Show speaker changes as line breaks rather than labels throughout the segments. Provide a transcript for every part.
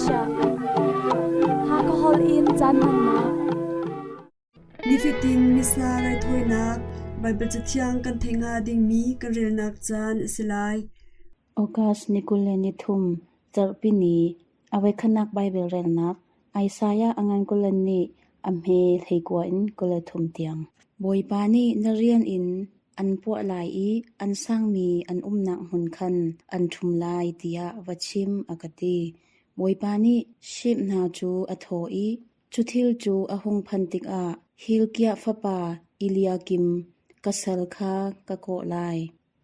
Asia. Hakha holh in caan hmannak.
Nifatin Missa raithawinak Baibal Cathiang kan theih hnga dingmi kan relnak caan a si lai.
August ni 23, Zarhpi ni, a voikhatnak Baibal relnak Isaiah a ngan kul le nih a hme 19 in 23 tiang. Bawipa nih na rian in an puah lai i an sangmi an umnak hmun khan an ṭhum lai tiah va chim a ka ti. Bawipa nih Shebna cu a thawh i, Cu thil cu a hung phan tikah Hilkiah fapa Eliakim ka sal kha ka kawh lai.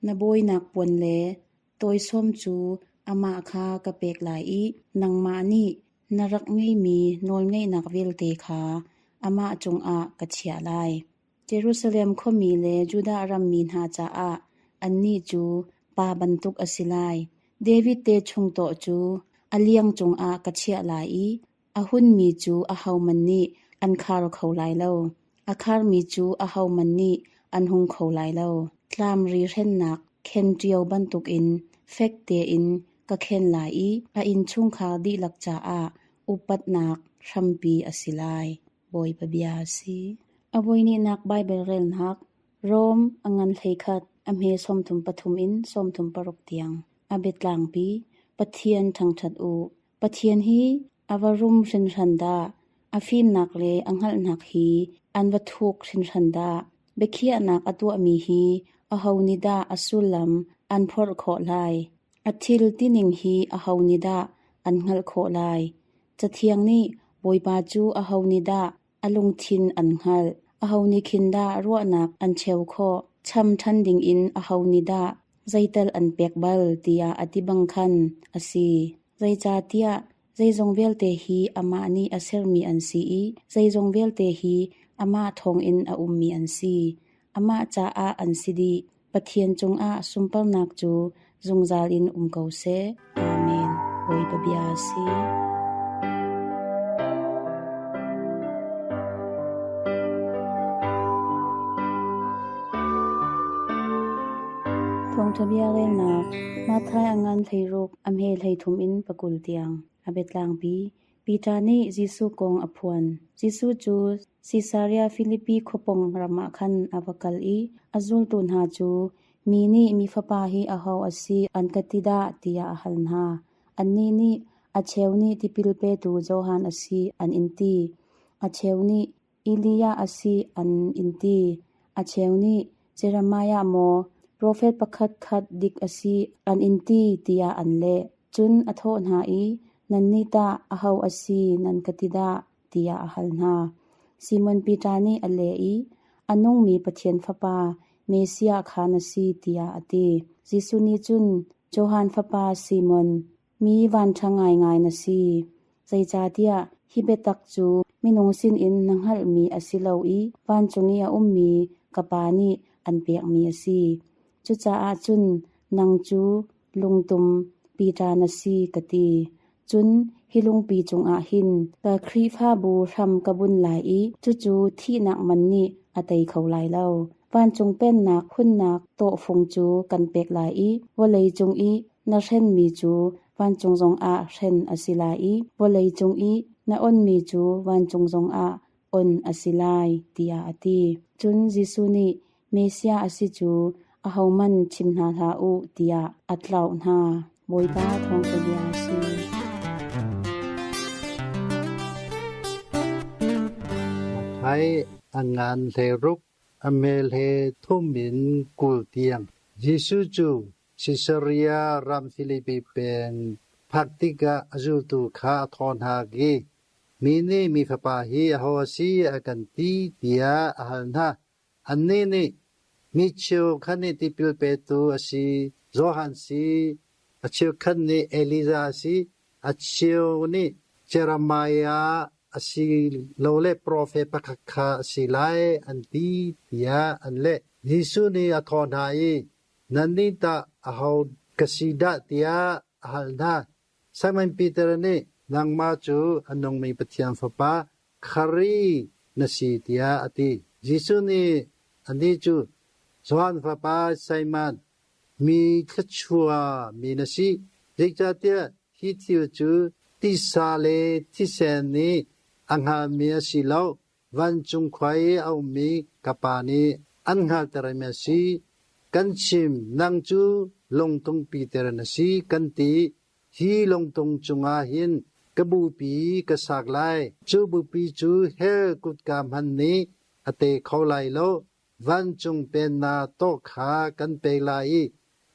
Na bawinak puan le tawisawm cu amah kha ka pek lai i nangmah nih na rak ngeihmi nawlngeihnak vialte kha amah cungah ka chiah lai. Jerusalem khuami le Judah rammi hna caah annih cu pa bantuk a si lai. David te chung tawh cu a liang cungah ka chiah lai i a hunmi cu ahohmanh nih an khar kho lai lo, a kharmi cu ahohmanh nih an hung kho lai lo. Tlamri hrennak khenṭio bantukin fek tein ka khen lai i a innchungkhar dihlak caah upatnak hrampi a si lai. Bawipa bia a si. A voihnihnak Baibal relnak Rom a ngan 11, a hme 33 in 36 tiang. A biatlangpi Pathian thangṭhat u. Pathian hi a va rum hringhran dah! A fimnak le a hngalhnak hi an va thuk hringhran dah! Biakhiahnak a tuahmi hi aho nih dah a sullam an phorh khawh lai? A thil tining hi aho nih dah an hngalh khawh lai? Cathiang nih Bawipa cu aho nih dah a lungthin an hngalh? Aho nih khin dah ruahnak an cheu khawh? Cham ṭhan dingin aho nih dah zeital an pek bal tiah a ti bang khan a si. Zeicahtiah zeizong vialte hi amah nih a sermi an si i zeizong vialte hi amah thawngin a ummi an si. Amah caah an si dih. Pathian cungah sunparnak cu zungzal in um ko seh. Amen. Bawipa bia a si. Thawngṭha bia relnak Matthai a ngan 16, a hme 33 in 20 tiang. A biatlangpi Peter nih Jesuh kong a phuan. Jesuh cu Sisaria Filipi khuapawng ram ah khan a va kal i a zultu hna cu, Mi nih Mi Fapa hi aho a si an ka ti dah tiah a hal hna. Annih nih, A cheu nih tipil petu Johan a si an in ti. A cheu nih Elijah a si an in ti. A cheu nih Jeremiah maw profet pakhatkhat dik a si an in ti tiah an leh. Cun a thawh hna i, Nannih tah aho a si nan ka ti dah? tiah a hal hna. Simon Peter nih a leh i, A nungmi Pathian Fapa, Messiah kha na si, tiah a ti. Jesuh nih cun, Johan fapa Simon, mi vanṭha ngaingai na si. Zeicahtiah hi biatak cu minung sinin na hngalhmi a si lo i vancung i a ummi ka Pa nih an pekmi a si. Cucaah cun nang cu lungtum Peter na si, ka ti. Cun hi lungpi cungah hin ka Khrihfabu hram ka bunh lai i cucu thihnak man nih a tei kho lai lo. Vancung Pennak hunnak tawhfung cu kan pek lai i vawlei cung i na hrenmi cu vancung zongah hren a si lai i vawlei cung i na onmi cu vancung zongah on a si lai, tiah a ti. Cun Jesuh nih Messiah a si cu ahohmanh chim hna hlah u tiah a tlauh hna. Bawipa thawngṭha bia a si.
Matthai a ngan 16, a mel he thum in 20 tiang. Jesuh cu Sisaria ram Filipi peng phak tikah a zultu kha a thawh hna i, Mi nih Mi Fapa hi aho a si a kan ti tiah a hal hna. Annih nih, Mi cheukhat nih tipil petu a si, Johan si, a cheukhat nih Elijah a si, a cheu nih Jeremiah a si lole profet pakhat kha a si lai, an ti, tiah an leh. Jesuh nih a thawh hna i, Nannih tah aho ka si dah tiah a hal hna. Simon Peter nih, Nangmah cu a nungmi Pathian Fapa Khrih na si tiah a ti. Jesuh nih anih cu, Johan fapa Simon, mi thluachuah mi na si, zeicahtiah hi thil cu Tisa le thisen nih a hngalmi a si lo, vancung khua i a ummi ka Pa nih an hngalhtermi a si. Kan chim, nang cu lungtung Peter na si, kan ti. Hi lungtung cungah hin ka bupi ka sak lai. Cu bupi cu hell kutka hmanh nih a te kho lai lo. Vancung pennak tawh kha kan pek lai i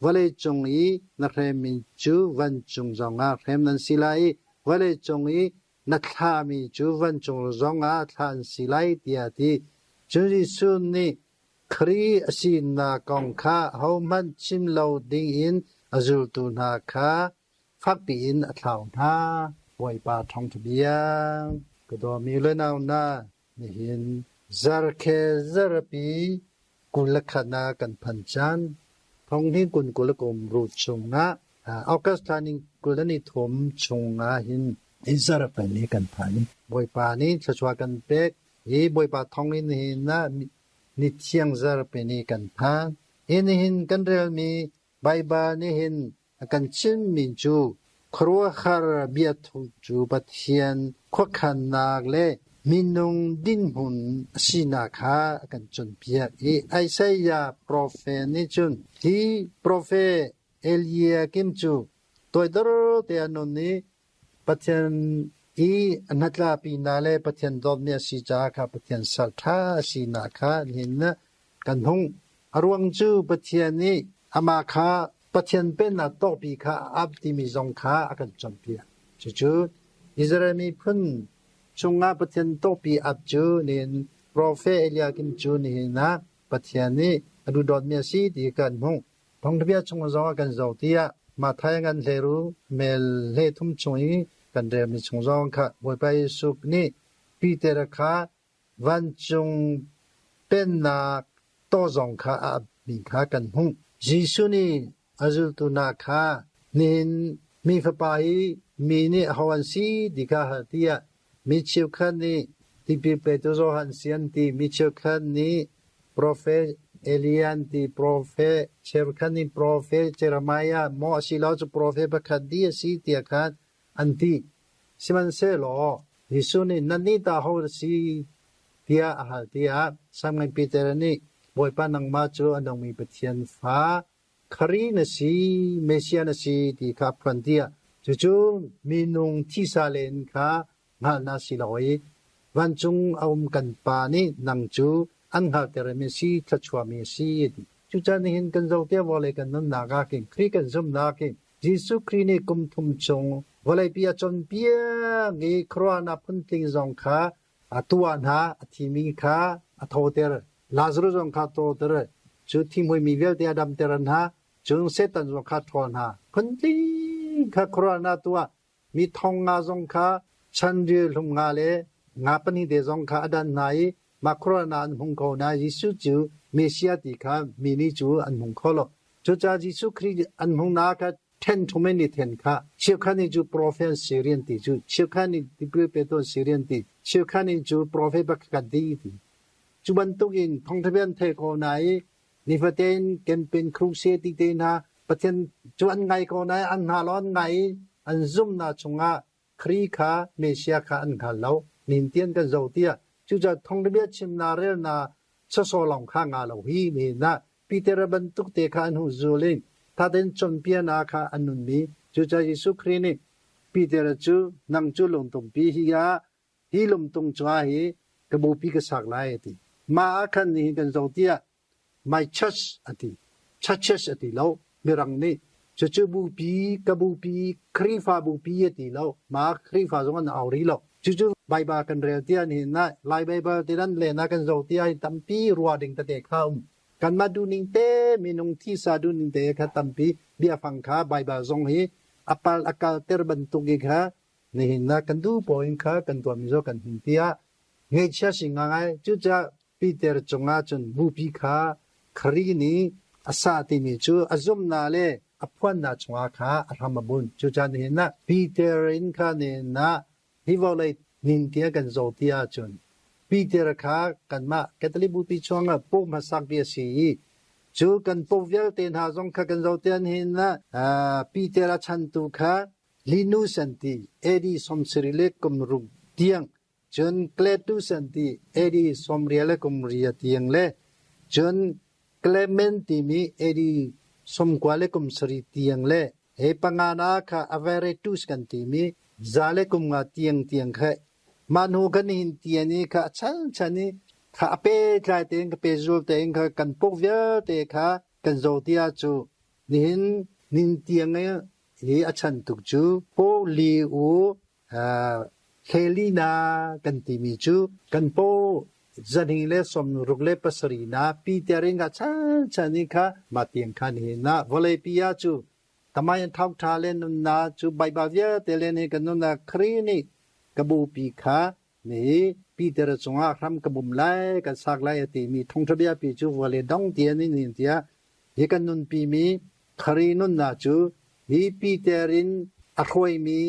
vawleicung i na hremmi cu vancung zongah hrem nan si lai i vawleicung i na thlahmi cu vancung zongah thlah an si lai, tiah a ti. Cun Jesuh nih Khrih a sinak kong kha ahohmanh chim lo dingin a zultu hna kha fakpi in a thlau hna. Bawipa Thawngṭha Bia. Ka dawmi le nau hna, nihin zarkhe zarpi 21 ah kan phan caan. Thonghni kun 20 kum ru chungah August thla ni 23 chungah hin zarpi ni kan phan. Bawipa nih thluachuah kan pek. Hi Bawipa thawng in nihin ah ni thiang zarpi ni kan phan. Hi nihin kan relmi Baibal nih hin a kan chimmi cu khuaruahhar biathuk cu Pathian khuakhannak le minung dinhmun a sinak kha a kan cawnpiak i Isaiah profet nih cun hi profet Eliakim cu toidor te a nun i Pathian i a hnatlapinak le Pathian dawtmi a si caah kha Pathian salṭha a sinak kha nihin kan hung. A ruang cu Pathian nih amah kha Pathian pennak tawkpi kha a ap timi zong kha a kan cawnpiak. Cucu Israel miphun chungah Pathian tawkpi ap cu nihin profet Eliakim cu nihin ah Pathian nih a duhdawtmi a si ti kan hmuh. Thawngṭhabia chung zong ah kan zoh tiah Matthai ngan hleiru mel 33 chung i kan relmi chung zong kha Bawipa Jesuh nih Peter kha vancung pennak taw zong kha a apmi kha kan hmuh. Jesuh nih a zultu hna kha nihin mi fapa hi mi nih aho an si ti kha hal tiah mi cheukhat nih tipil petu Johan si an ti, mi cheukhat nih profet Elijah an ti, profet cheukhat nih profet Jeremiah maw asilo cu profet pakhat dih a si tiah khan an ti. Sihmanhsehlaw Jesuh nih nannih tah aho na si tiah a hal tiah Simon Peter nih Bawipa nangmah cu a nungmi Pathian fa Khrih na si, Messiah na si ti kha a phuan tiah cucu minung thisa len kha hngalhnak si lo i vancung a um kan Pa nih nang cu an hngalhtermi a si, thluachuahmi a si a ti. Cucaah nihin kan zoh tiah vawlei kan nunnak ah khin Khrih kan zumhnak hin Jesuh Khrih nih kum thum chung vawleipi a cawnpiak i khuaruahnak phuntling zong kha a tuah hna, a thimi kha a thoter, Lazarus zong kha a thoter, cu thihmuimi vialte a damter hna, cun Satan zong kha a ṭhawl hna. Phuntling kha khuaruahnak tuah, mi thong nga zong kha chanril hlum nga le nga pahnih te zong kha a dan hna i mah khuaruahnak an hmung ko na Jesuh cu Messiah ti kha mi nih cu an hmung kho lo. Cucaah Jesuh Khrih an hmungnak kha ṭhen thum in i then kha cheukhat nih cu profet Syrian ti cu cheukhat nih tipil petu Syrian ti cheukhat nih cu profet pakhat ti ti cu bantuk in thawngṭha an thei ko na i nifatin campaign crusade ti te hna Pathian cu an ngai ko na an hna lo an ngai i an zumhnak chungah Khrih kha Messiah kha an hngal lo nintian kan zo tiah cucaah thawngṭha chimnak relnak sawsawh lawng kha nga lo hi ni na Peter bantuk te kha an hung zul i thaten cawnpiaknak kha an nunmi. Cucaah Jesuh Khrih nih Peter cu nang cu lungtumpi hi ah hi lungtung cungah hi ka bupi ka sak lai a ti. Mah ah khan nihin kan zoh tiah my church a ti. Churches a ti lo. Mirang nih cucu bupi ka bupi Khrihfa bupi a ti lo. Mah Khrihfa zong an au rih lo. Cucu Baibal kan rel tiah nihin ah Lai Baibal ti nan len ah kan zoh tiah tampi ruah ding tete kha um. Kanmah duhning te minung thisa duhning te kha tampi biafang kha Baibal zong hi a pal a kalter bantuk i kha nihin ah kan duh paoh in kha kan tuahmi zong kan him tiah ngaihchia si ngai. Cucaah Peter cungah cun bupi kha Khrih nih a sah timi cu a zumhnak le a phuannak chungah kha a hram a bunh. Cucaah nihin ah Peter in kha nihin ah hi vawlei ning tiah kan zoh ti ahcun Peter kha kanmah Catholic Bupi chungah pope hmasak bik a si i cu kan pope vialte hna zong kha kan zoh tiah nihin ah Peter a chantu kha Linus an ti AD 70 le kum ruk tiang cun Cletus an ti AD 80 le kum ria tiang le cun Clement timi AD 90 le kum sarih tiang le he pangana kha Averetus kan timi za le kum nga tiang tiang kha mah hnu kan hin tian i kha chan chan i kha a pe tlai tein ka pe zul tein kha kan puk vialte kha kan zo tia cu nihin nin tiang hi a chan tuk cu po li u hleli na kan timi cu kan paw zahnih le sawmruk le pasarih na Peter in ka chan chan i kha mah tiang khan hi na vawleipi ah cu tamai an thau tha le nunna cu Baibal vialte le nih kan nunna Khrih nih ka bupi kha ni Peter cungah hram ka bum lai kan sak lai a timi thawngtha bia pi cu vawlei dong tian in in tiah Hi kan nunpimi Khrih nunnak cu hi Peter in a hruaimi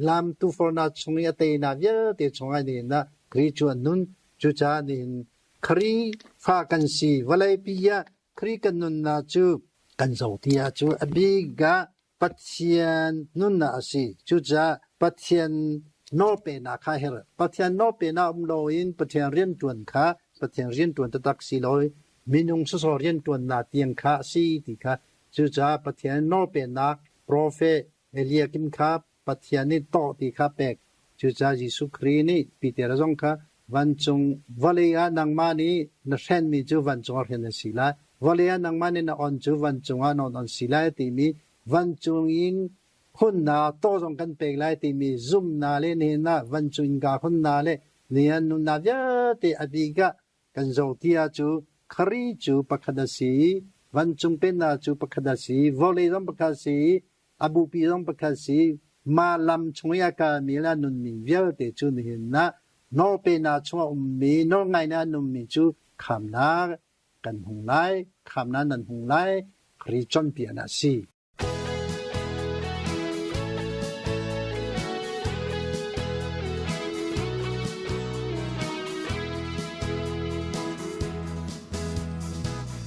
lam tufornak chung i a teinak vialte chungah nihin ah Khrih cu a nun. Cucaah nihin Khrihfa kan si vawleipi ah Khrih kan nunnak cu kan zoh ti ahcun a bik ah Pathian nunnak a si. Cucaah Pathian nawlpeknak kha herh. Pathian nawlpeknak um loin Pathian rianṭuan kha Pathian rianṭuan taktak si lo minung sawsawh rianṭuannak tiang kha a si ti kha cucaah Pathian nawlpeknak profet Eliakim kha Pathian nih tawh ti kha pek. Cucaah Jesuh Khrih nih Peter zong kha vancung vawlei ah nangmah nih na hrenmi cu vancung ah hren a si lai. Vawlei ah nangmah nih na on cu vancung ah na on si lai timi vancung in hunnak tawh zong kan pek lai timi zumnak le nihin ah vancung innka hunnak le nihin nunnak vialte a bik ah kan zoh ti ahcu Khrih cu pakhat a si i vancung pennak cu pakhat a si i vawlei zong pakhat a si i a bupi zong pakhat si mah lam chung i a kalmi le a nunmi vialte cu nihin ah nawlpeknak chung a ummi nawlngainak a nunmi cu khamnak kan hung lai khamnak nan hung lai Khrih cawnpiaknak a si.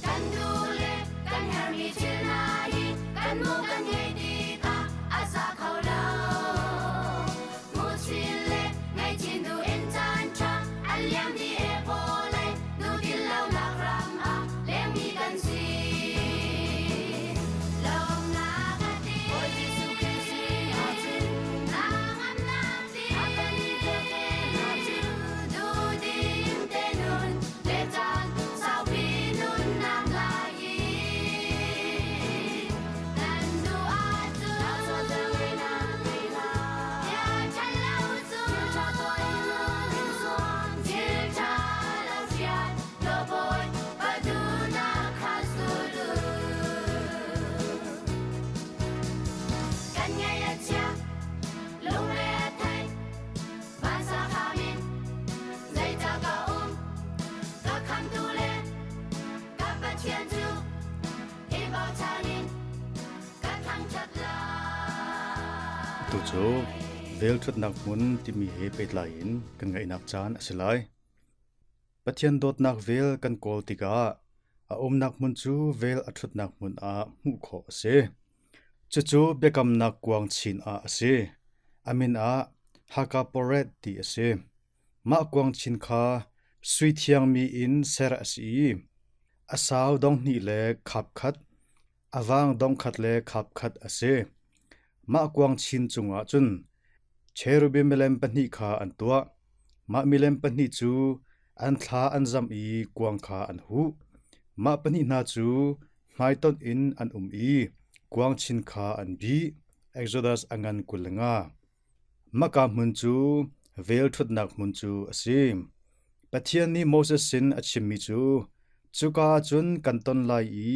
Kan duh le kan herhmi thil hna hi kan mu kan ngei tikah a za kho lo. Hmuhchin le ngaihchin duh in caan ṭha a liam dih e vawlei duhdil lonak ram ah lengmi kan si. Lawmnak a ti Bawi Jesuh Khrih sin ahcun hna ngamnak ti a kan pek hna cu duhdim te nun le caan saupi nunnak lai i nan duh ahcun thil ṭha lo cu thil ṭha lo hrial law bawi padunak kha sul u. Kan ngaih a chia lungre a thei Vansa kham in zeicah ka um ka khamtu le ka Pathian cu i bochan in ka thangṭhat lai.
Tu cu velṭhutnak hmun timi he pehtlai in kan ngaihnak caan a si lai. Pathian dawtnak vel kan kawl tikah a umnak hmun cu vel a ṭhutnak hmun ah hmuh khawh a si. Cucu biakamnak kuang chin ah a si. A min ah Hakaporet ti a si. Mah kuang chin kha sui thiangmi in ser a si i a sau dong hnih le khap khat, a vang dong khat le khap khat a si. Mah kuang chin cungah cun cherubim milem pahnih kha an tuah. Mah milem pahnih cu an thla an zamh i kuang kha an huh. Mah pahnih hna cu hmaitonh in an um i kuang chin kha an bih. Exodus a ngan 25. Mahka hmun cu vel ṭhutnak hmun cu a si. Pathian nih Moses sin a chimmi cu, Cuka ah cun kan ton lai i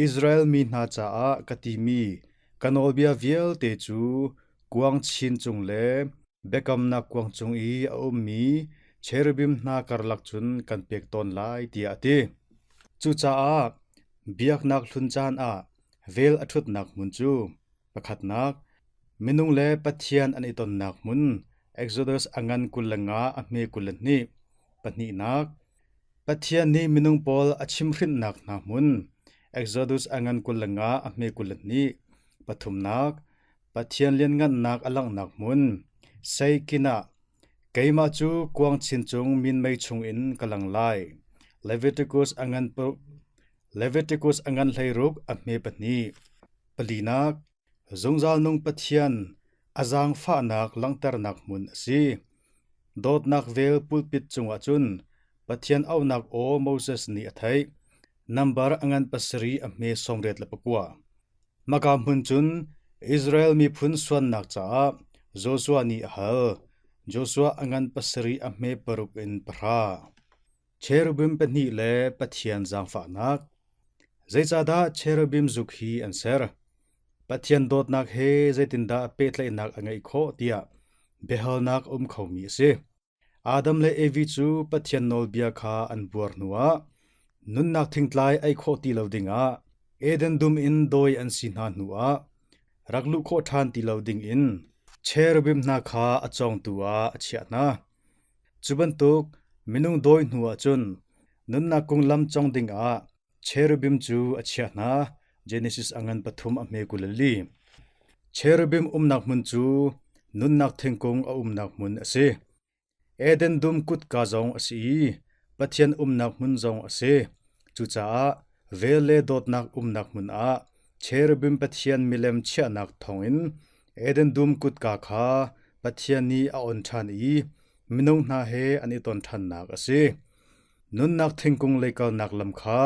Israel mi hna caah ka timi ka nawlbia vialte cu kuang chin cung le biakamnak kuang cung i a ummi cherubim hna karlak cun kan pek tawn lai, tiah a ti. Cucaah biaknak hlun caan ah vel a ṭhutnak hmun cu pakhatnak, minung le Pathian an i tonnak hmun Exodus a ngan 25 a hme 22, pahnihnak, Pathian nih minung pawl a chimhhrinhnak hna hmun Exodus a ngan 25 a hme 22, pathumnak, Pathian lianngannak a langhnak hmun, Seikinah, keimah cu kuang chin cung minmei chungin ka lang lai. Leviticus a ngan Leviticus a ngan 16 a hme pahnih. Palinak, zungzal nung Pathian a zaangfahnak langhternak hmun a si. Dawtnak vel pulpit cungah cun Pathian auhnak aw Moses nih a theih. Nambar a ngan pasarih a hme 89. Maka hmun cun Israel miphun suannak caah Joshua nih a hal. Joshua a ngan pasarih a hme paruk in pahra. Cherubim pahnih le Pathian zaangfahnak. Zeicahdah cherubim zuk hi an ser? Pathian dawtnak he zeitindah pehtlaihnak a ngeih khawh tiah biahalnak a um khomi a si. Adam le Evi cu Pathian nawlbia kha an buar hnuah nunnak thingtlai ei khawh ti lo dingah Eden dum in dawi an si hna hnuah rak luh khawh ṭhan ti lo dingin cherubim hna kha a cawngtu ah a chiah hna. Cu bantuk minung dawi hnuah cun nunnak konglam cawng dingah cherubim cu a chiah hna. Genesis a ngan pathum a hme 24. Cherubim umnak hmun cu nunnak thingkung a umnak hmun a si. Eden dum kutka zong a si i Pathian umnak hmun zong a si. Cucaah vel le dawtnak umnak hmun ah cherubim Pathian milem chiahnak thawngin Eden dum kutka kha Pathian nih a on ṭhan i minung hna he an i ton ṭhannak a si. Nunnak thingkung lei kalnak lam kha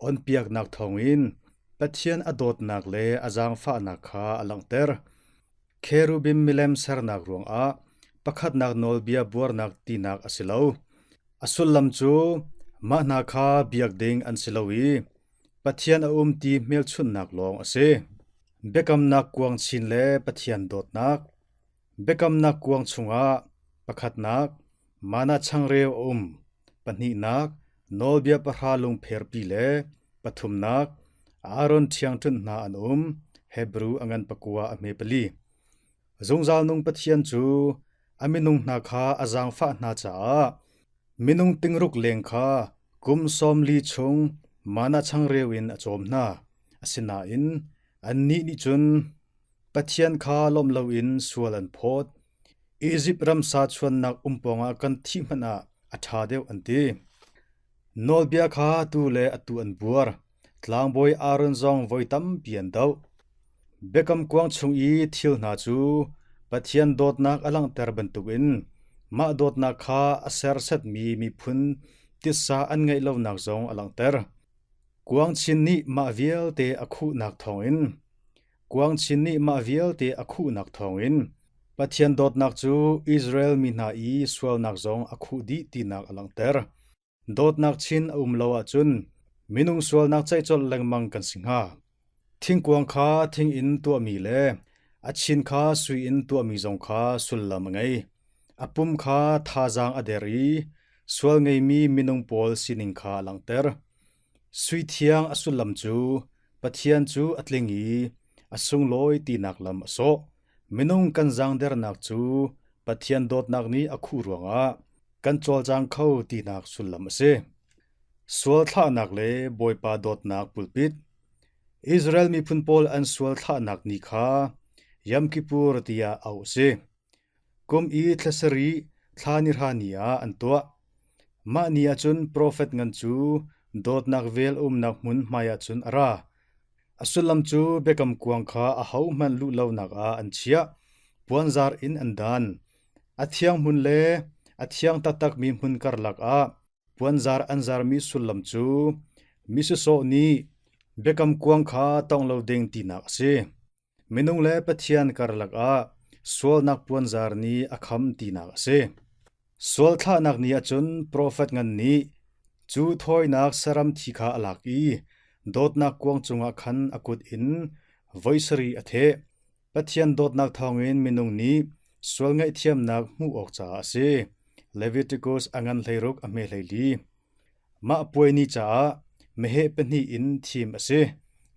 onpiaknak thawngin Pathian a dawtnak le a zaangfahnak kha a langhter. Cherubim milem sernak ruangah pakhatnak nawlbia buarnak tinak a si lo. A sullam cu mah hna kha biak ding an si lo i Pathian a um ti hmelchunhnak lawng a si. Biakamnak kuang chin le Pathian dawtnak. Biakamnak kuang chungah pakhatnak mana changreu a um, pahnihnak nawlbia pahra lungpherpi le pathumnak Aaron ṭhiangṭhunh hna an um. Hebru a ngan pakua a hme pali. Zungzal nung Pathian cu a minung hna kha a zaangfah hna caah minung tingruk leng kha kum 40 chung mana changreu in a cawm hna. Asinain annih nih cun Pathian kha lawmh loin sual an phawt. Izipt ram sa chuannak um pawngah kan thih hmanh ah a ṭha deuh an ti. Nawlbia kha atu le atu an buar. Tlangbawi Aaron zong voi tampi an doh. Biakam kuang chung i thil hna cu Pathian dawtnak a langhter bantukin mah dawtnak kha a sersetmi miphun titsa an ngeih lonak zong a langhter. Kuang chin nih mah vialte a khuhnak thawngin Kuang chin nih mah vialte a khuhnak thawngin Pathian dawtnak cu Israel mi hna i sualnak zong a khuh dih tinak a langhter. Dawtnak chin a um lo ahcun minung sualnak ceih colh lengmang kan si hnga. Thingkuang kha thing in tuahmi le a chin kha sui in tuahmi zong kha sullam a ngei. A pum kha thazaang a der i sual ngeimi minung pawl sining kha a langhter. Sui thiang a sullam cu Pathian cu a tling i a sunglawi tinak lam a sawh. Minung kan zaangdernak cu Pathian dawtnak nih a khuh ruangah kan cawlcang kho tinak sullam a si. Sual thlahnak le Bawipa dawtnak pulpit. Israel miphun pawl an sual thlahnak ni kha Yom Kippur tiah auh a si. Kum i thla sarih thla ni hra ni ah an tuah. Mah ni ah cun profet ngan cu dawtnak vel umnak hmun hmaiah cun a ra. A sullam cu biakam kuang kha ahohmanh luh lonak ah an chiah, puanzar in an dan. A thiang hmun le a thiang taktakmi hmun karlak ah puanzar an zarmi sullam cu mi sawsawh nih biakam kuang kha tawngh lo ding tinak a si. Minung le Pathian karlak ah sualnak puanzar nih a kham tinak a si. Sual thlahnak ni ah cun profet ngan nih cu thawinak saram thi kha a lak i dawtnak kuang cungah khan a kut in voi sarih a theh. Pathian dawtnak thawngin minung nih sual ngaihthiamnak hmuh awk caah a si. Leviticus a ngan 16 a hme 14. Mah puai ni caah meheh pahnih in thim a si.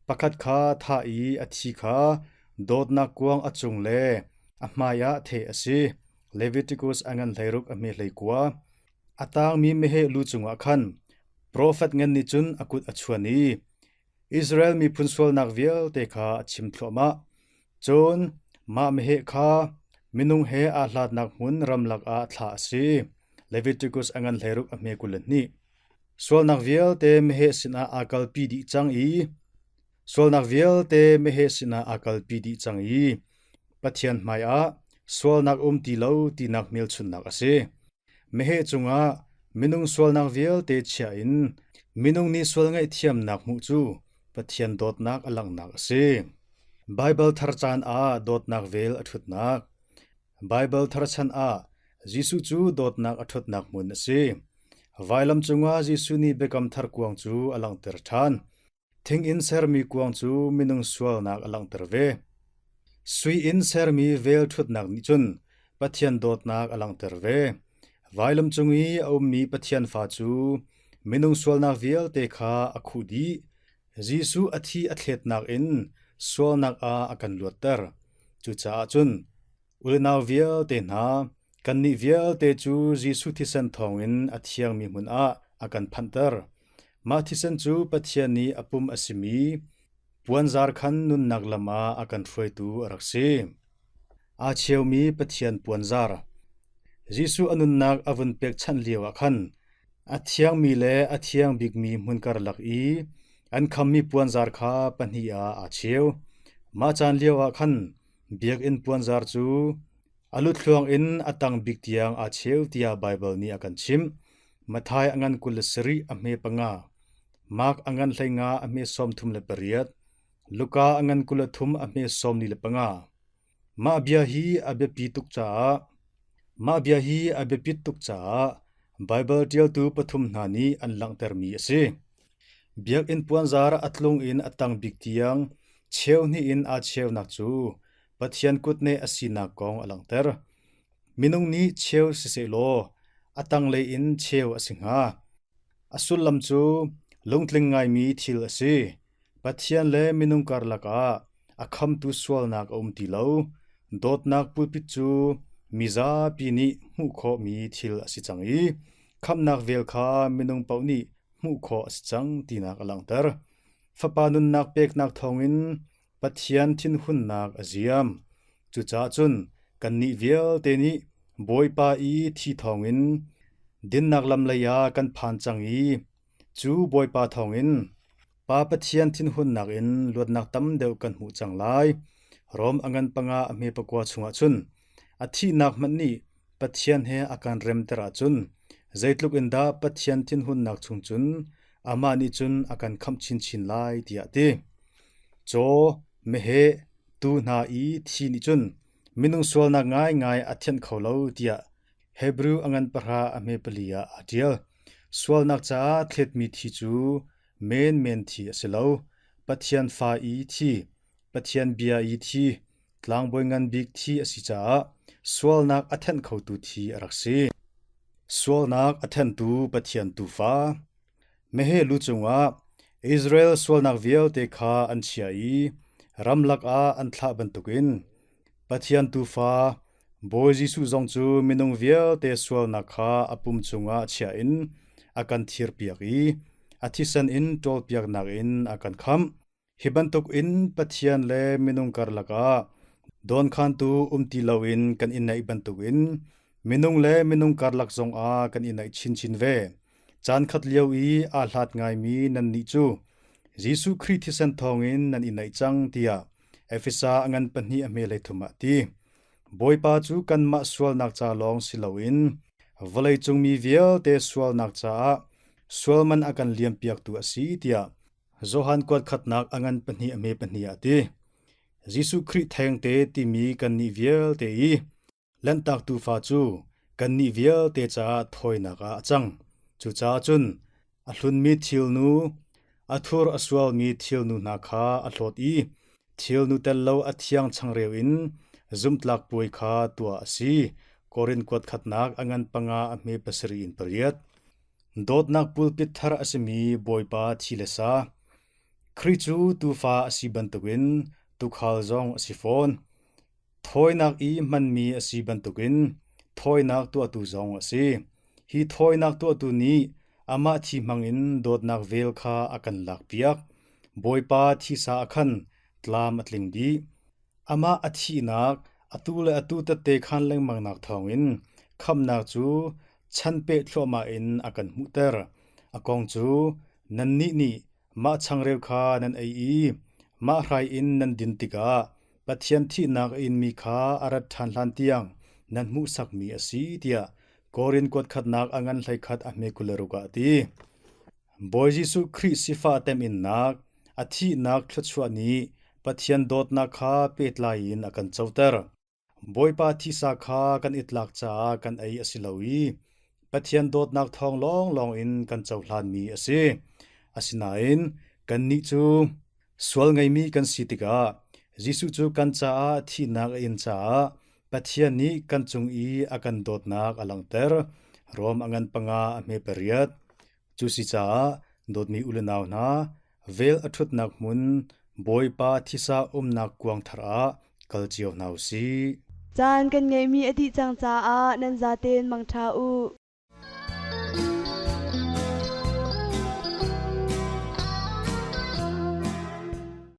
Pakhat kha thah i a thi kha dawtnak kuang a cung le a hmaiah theh a si. Leviticus a ngan 16 a hme 19. A tangmi meheh lu cungah khan profet ngan nih cun a kut a chuan i Israel miphun sualnak vialte kha a chim thluahmah. Cun Mah meheh kha minung he aa hlatnak hmun ramlak ah thlah a si. Leviticus a ngan 16 a hme 22. Sualnak vialte meheh sinah aa kalpi dih cang i sualnak vialte meheh sinah aa kalpi dih cang i Pathian hmaiah sualnak um ti lo tinak hmelchunhnak a si. Meheh cungah minung sualnak vialte chiah in minung nih sual ngaihthiamnak hmuh cu Pathian dawtnak a langhnak a si. Baibal thar caan ah dawtnak vel a ṭhutnak. Baibal thar chan ah Jesuh cu dawtnak a ṭhutnak hmun a si. Vailam cungah Jesuh nih biakam thar kuang cu a langhter ṭhan. Thing in sermi kuang cu minung sualnak a langhter ve. Sui in sermi vel ṭhutnak nih cun Pathian dawtnak a langhter ve. Vailam cung i a ummi Pathian fa cu minung sualnak vialte kha a khuh dih. Jesuh a thi a thletnak in sualnak ah a kan luatter. Cucaah cun u le nau vialte hna, kannih vialte cu Jesuh thisen thawngin a thiangmi hmun ah a kan phanhter. Mah thisen cu Pathian nih a pum a simi puanzar khan nunnak lam ah a kan hruaitu a rak si. Aa cheumi Pathian puanzar. Jesuh a nunnak a vun pekchanh lioah khan a thiangmi le a thiang bikmi hmun karlak i an khammi puanzar kha pahnih ah aa cheu. Mah caan lioah khan biakinn puanzar cu a luthluang in a tang bik tiang aa cheu tiah Baibal nih a kan chimh. Matthai a ngan 27 a hme panga, Mark a ngan 15 a hme 38, Luka a ngan 23 a hme 45. Mah bia hi a biapi tuk caah Mah bia hi a biapit tuk caah Baibal ṭialtu pathum hna nih an langhtermi a si. Biakinn puanzar a tlung in a tang bik tiang cheu hnih in aa cheunak cu Pathian kutneh a sinak kong a langhter. Minung nih cheu sisehlaw a tanglei in cheu a si hnga. A sullam cu lungtling ngaimi thil a si. Pathian le minung karlak ah a khamtu sualnak a um ti lo. Dawtnak pulpit cu mizapi nih hmuh khawhmi thil a si cang i khamhnak vel kha minung paoh nih hmuh khawh a si cang tinak a langhter. Fapa nunnak peknak thawngin Pathian thinhunnak a ziam. Cucaah cun kannih vialte nih Bawipa i thi thawngin dinnak lam lei ah kan phan cang i cu Bawipa thawngin Pa Pathian thinhunnak in luatnak tam deuh kan hmuh cang lai. Rom a ngan panga a hme pakua chungah cun a thihnak hmanh nih Pathian he a kan remter ahcun zeitluk in dah Pathian thinhunnak chung cun amah nih cun a kan khamh chinchin lai tiah a ti. Caw, meheh, tuu hna i thi nih cun minung sualnak ngaingai a thianh kho lo tiah Hebrew a ngan pahra a hme pali ah aa ṭial. Sualnak caah thletmi thi cu menmen thi a si lo. Pathian fa i thi, Pathian bia i thi, tlangbawi ngan bik thi a si caah sualnak a thenh khotu thi a rak si. Sualnak a thenhtu Pathian Tuufa. Meheh lu cungah Israel sualnak vialte kha an chiah i ramlak ah an thlah bantukin Pathian Tuufa Bawi Jesuh zong cu minung vialte sualnak kha a pum cungah chiah in a kan thirpiak i a thisen in ṭawlpiaknak in a kan khamh. Hi bantukin Pathian le minung karlak ah dawnkhantu um ti loin kan i naih bantukin minung le minung karlak zongah kan i naih chinchin ve. Caankhat lio i aa hlat ngaimi nannih cu Jesuh Khrih thisen thawngin nan i naih cang tiah Efesa a ngan pahnih a hme hleithum ah a ti. Bawipa cu kanmah sualnak ca lawng si loin vawleicung mi vialte sualnak caah sualman a kan liampiaktu a si tiah Johan kuat khatnak a ngan pahnih a hme pahnih ah a ti. Jesuh Khrih thengte timi kannih vialte i Lanhtak tuufa cu kannih vialte caah thawinak ah a cang. Cucaah cun a hlunmi thilnu, a thur a sualmi thilnu hna kha a hlawt i thilnu tel lo a thiang changreu in zumhtlak puai kha tuah a si. Korin kuat khatnak a ngan panga a hme pasarih in pariat. Dawtnak pulpit thar a simi Bawipa thi le sa. Khrih cu tuufa a si bantukin tuukhal zong a si fawn. Thawinak i hmanmi a si bantukin thawinak tuahtu zong a si. Hi thawinak tuahtu nih amah thi hmangin dawtnak vel kha a kan lakpiak. Bawipa thisa ah khan tlam a tling dih. Amah a thihnak atu le atu tette khaan lengmangnak thawngin khamhnak cu chan peh thluahmah in a kan hmuhter. A kong cu nannih nih mah changreu kha nan ei i mah hrai in nan din tikah Pathian thihnak a inmi kha a rat ṭhan hlan tiang nan hmuhsakmi a si tiah Korin kuat khatnak a ngan 11 a hme 26 ah a ti. Bawi Jesuh Khrih sifah teminnak, a thihnak thluachuah nih Pathian dawtnak kha pehtlai in a kan coter. Bawipa thisa kha kan i tlak caah kan ei a si lo i Pathian dawtnak thawng lawnglawng in kan cohlanmi a si. Asinain kannih cu sual ngeimi kan si tikah Jesuh cu kan caah thihnak a in caah Pathian nih kan cung i a kan dawtnak a langhter. Rom a ngan panga a hme pariat. Cu si caah dawtmi u le nau hna, vel a ṭhutnak hmun Bawipa thisa umnak kuang thar ah kal cio hna u sih.
Caan kan ngeihmi a dih cang caah nan zaten mangṭha u.